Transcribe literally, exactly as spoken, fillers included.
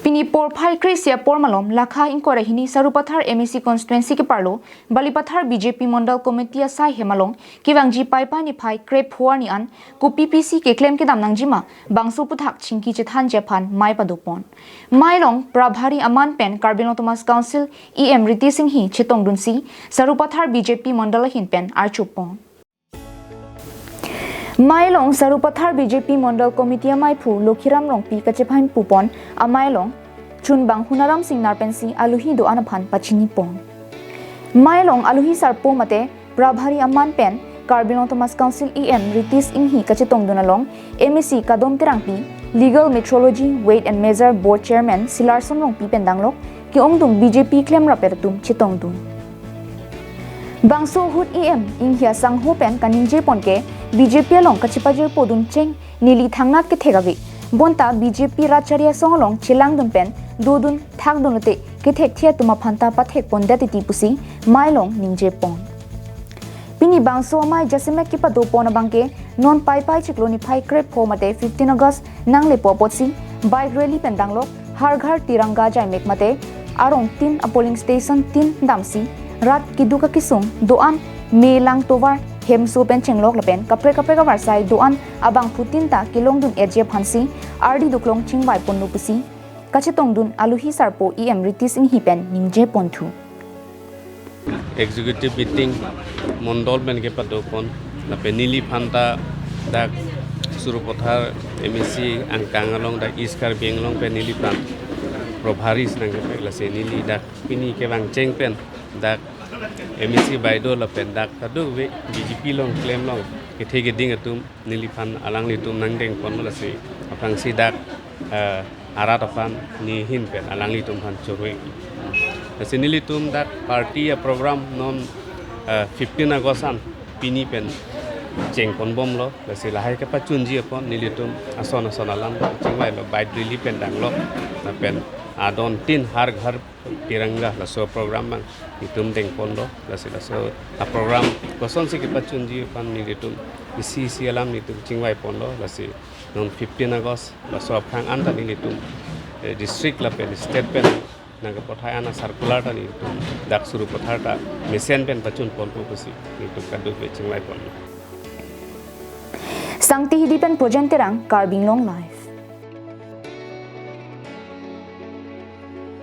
Pini porphai kre-isi apor malom lakha ingkoi ra hini Sarupathar M A C constituency keparlo Balipathar B J P Mondal Committee asai hem along kevangji Paipai niphai krepho arni an kopi pisi keklem kedam nangjima bangso aphuthak chingki chethanji aphan mei padopon. Mei along Prabhari Aman pen Karbi Anglong Autonomous Council E M Ritesh Enghi chetongdunsi Sarupathar B J P Mondal ahin pen archupon. Mei along Sarupathar B J P Mondal Committee ameiphu Lokhiram Rongpi kachephaimpupon amei along chunbang Hunaram Singnar pensi alohi do-an aphan pachinipon. Mei along alohi sarpo mate Prabhari Aman pen Karbi Anglong Autonomous Council E M Ritesh Enghi kachetongdun along M A C Kadom Terangpi, Legal Metrology Weight and Measure Board Chairman Silarson Rongpi pen danglok ke-ongdung B J P klemrap atum chetongdun. Bangso ahut E M Enghi asangho pen kaningjepon ke B J P along kachepajirpodun cheng neli thangnat kethek ave. Bonta B J P rat chari asong along chelangdun pen dodun thakdun lote kethekthi atum aphanta pathekpondet titi pusi mei along ningjepon. Pini bangso amei jasemet kepadopon abangke non Paipai chiklo niphai krepho mate fifteen August nanglepo apotsi bike rally pen danglok Har Ghar Tiranga jaimek mate arong tin a polling station tin damsi rat keduk akesung do-an me lang tovar hemso pen chenglok lapen kaprek kaprek avarsai do-an abangphutin ta kelongdun-etji aphansi ardi duklong chingvaiponlo pusi kachetongdun alohi sarpo E M Ritesh Enghi pen ningjeponthu. Executive meeting Mondal pen kepadopon lapen neliphan ta dak Sarupathar M A C angkang along dak East Karbi Anglong pen neliphan Prabhari nangkepek, lasi neli dak pini kevang cheng pen dak M A C baido lapen dak kadokave B J P along klem along kethe keding atum neliphan alanglitum nangdengponlo, lasi aphrangsi dak, eh, arat aphan nehin pen alanglitum aphan choroi. Lasi nelitum dak party aprogram non, eh, fifteen August an pini pen chengponbomlo, lasi lahai kepachunji apot nelitum ason ason alam chingvailo, bike rally pen danglok lapen adon tin Har Ghar Tiranga laso program abang netum dengponlo, lasi laso aprogram kosonsi kepachunji aphan nelitum isi isi alam netum chingvaiponlo, lasi non fifteen August laso aphrang anta nelitum, eh, district lapen state pen nangkepathai ana circular ta nelitum dak Sarupathar ta mesen pen pachunponpo pusi netum kadokave chingvaiponlo. Sangti Hidi pen Projen Terang, Karbi Anglong Live.